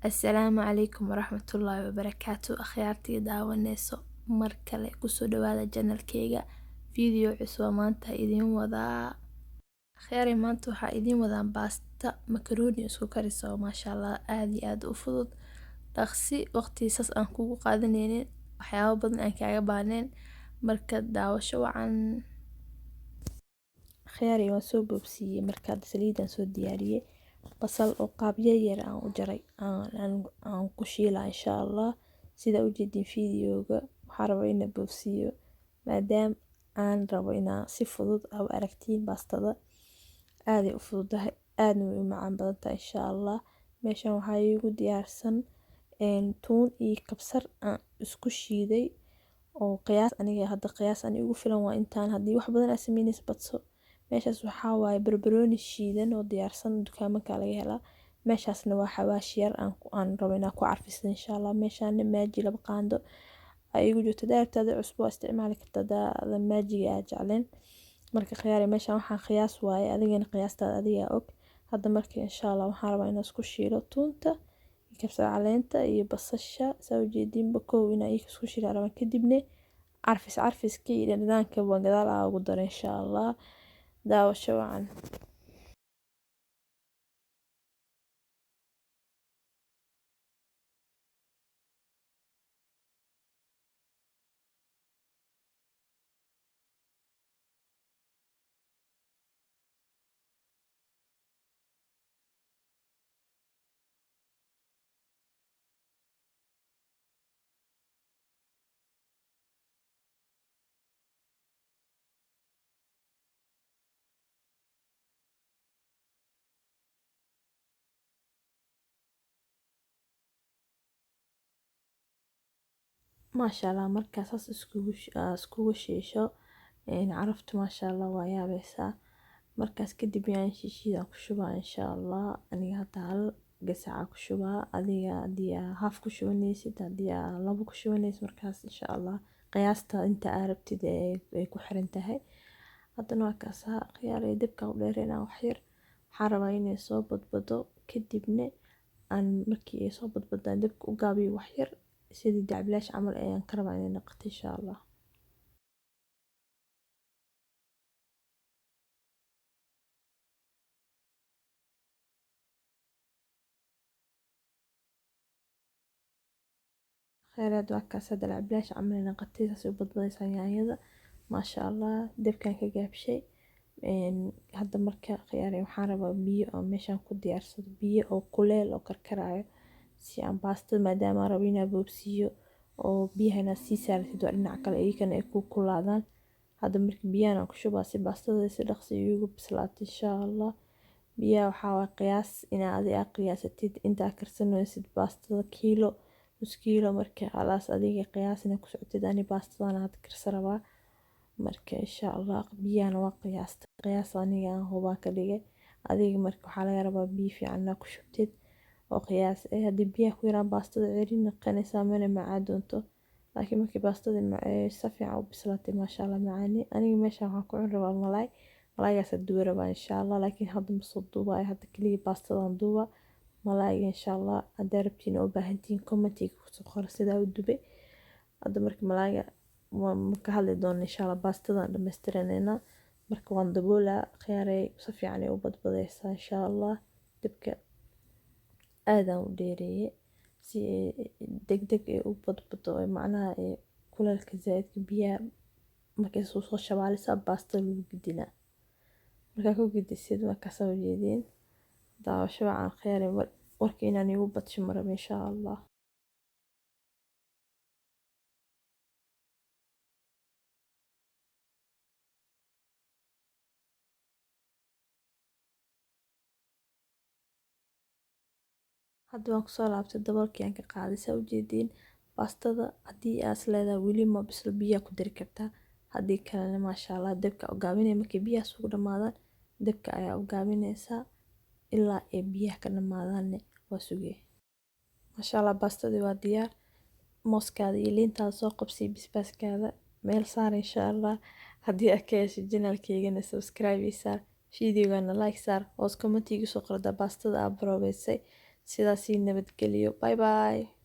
Assalaamu calaykum waraxmatullaahi wabarakaatu. Akhyaartii daawaneyso, mar kale kusoo dhawaada channelkeyga. Video cusub maanta idiin wadaa. Akhyaari, maanta waxaa idiin wadaa baasta macaroni isku karis oo maasha Allah aad iyo aad u fudud, dhaqsi, waqti saas aan kugu qaadaneynin, waxyaabo badan aan kaaga baahnayn. Marka daawasho wacan. Akhyaari, waan soo boobsiiyey. Marka saliidaan soo diyaariyey, basal oo qaab yar yar aan u jaray aan ku shiilaa insha Allah. Sida u jeedin videoga, waxaan rabaa inaan boobsiiyo maadaama aan rabo inaan si fudud u aragtiin. Baastada aaday u fududahay, aadna way u macaan badan tahay insha Allah. Meeshan waxaa iigu diyaarsan tuun iyo kabsar aan isku shiiday oo qiyaas aniga hadda qiyaas ani igu filan waa intaan. Haddii wax badan aad sameynayso, badso. Meeshaas waxaa waaye barbarooni shiidan oo diyaarsan, dukaamanka laga helaa. Meeshaasna waa xawaash yar aan rabo inaan ku carfiso insha Allah. Meeshaana Maggi 2 qaando ay igu jirto. Daartaada cusbo waa isticmaali kartaa haddaa Maggiga aad jecleen. Marka khiyaari, meeshaan waxaan qiyaas waaye, adigana qiyaastaada adigaa og. Hadda marka insha Allah waxaan rabaa inaan isku shiilo tuunta, kabsar caleenta iyo basasha. Saa ujeediinba, kow inaan iyaga isku shiila rabaa, kadibna carfis carfiska iyo dhadhanka waan gadaal aa ugu daro insha Allah. Daawasho wacan. Maasha Allah, markaa saas iskugu shiisho, caraftu maasha Allah waa yaabaysaa. Markaas kadib yaan shishiidaan ku shubaa insha Allah. Aniga hadda hal gasaca ku shubaa. Adiga haddii aa half ku shubanaysid, haddii aa labo ku shubanaysid, markaas insha Allah qiyaasta inta aa rabtid ay ku xiran tahay. Haddana waa kaasaa khiyaar dabka u dheereynaa wax yar. Waxaan rabaa inay soo badbado, kadibna aan markii ay soo badbadaan dabka u gaabiyo wax yar, sidii dacbilaash camal ayaan ka rabaa inay noqoto insha Allah. Khayraad, waa kaas dalac bilaash camal ay noqotay, saas u badbadaysaa yaanyada maasha Allah. Dabkan ka gaabshay hadda. Marka khiyaar, waxaan rabaa biyo oo meeshaan ku diyaarsado, biyo oo kuleel oo karkaraayo, si aan baastada, maadaama aan rabo inaan boobsiiyo, oo biyaha inaad sii saartid waa dhinac kale iyagana ay ku kulaadaan. Hadda marka biyahan aan ku shubaa si baastada si dhaqso iigu bislaato insha Allah. Biyaha waxaa waa qiyaas inaa adi aa qiyaasatid intaa karsanaysid baastada, kiilo, nus kiilo. Marka khalaas, adiga qiyaas inaa ku socotid. Ani baastadan hadda karsan rabaa. Marka insha Allah biyahana waa qiyaastay, qiyaas aniga aan hubaan ka dhigay. Adiga marka waxaa laga rabaa biyo fiican inaa ku shubtid oo qiyaas eh. Haddii biyaha ku yaraan, baastada ceeriin noqonaysaa, mana macaan doonto. Laakiin markii baastada si fiican u bislaatay, maasha Allah, macaani. Aniga meeshaan waxaan ku cuni rabaa malaay, malaaygaas duubi rabaa insha Allah, laakiin hadda ma soo duubaayo. Hadda kaliya baastadan duuba. Malaayga insha Allah haddaa rabtiin oo u baahantihiin, commentiga kusoo qora sidaa u dubay. Hadda marka malaayga waan ka hadli doona insha Allah. Baastadan dhammaystiranayna. Marka waan daboolaa khiyaarey, si fiican ay u badbadaysaa insha Allah. Dabka aadaan u dheereeyay si ay degdeg ay u badbado, macnaha kuleelka zaaidka biyaha markay soo shabaalisaa, baastada lagu gidinaa. Markaa ku gidisid, markaas u jeediin. Daawasho wacan khiyaarey. Warka inaan igu badsho ma rabo insha Allah. Hadda waan kusoo laabtay, daboolkii aan ka qaaday. Saa ujeediin, baastada haddii aad is leedahay weli ma bislo, biyaa ku dari kartaa. Haddii kalena, maasha Allah, dabka u gaabinaya. Markay biyahaas ugu dhamaadaan, dabka ayaa u gaabinaysaa ilaa ay biyaha ka dhamaadaanne waa sugee. Maasha Allah, baastadii waa diyaar. Mooskaada iyo liintaada soo qabsay, basbaaskaada meel saar insha Allah. Haddii aad ka heshay channelkeygana, subscribe ii saar, videogana like saar, hoos comment iigu soo qorda baastada aad baroobeysay. Sidaasii nabadgeliyo. Bye bye.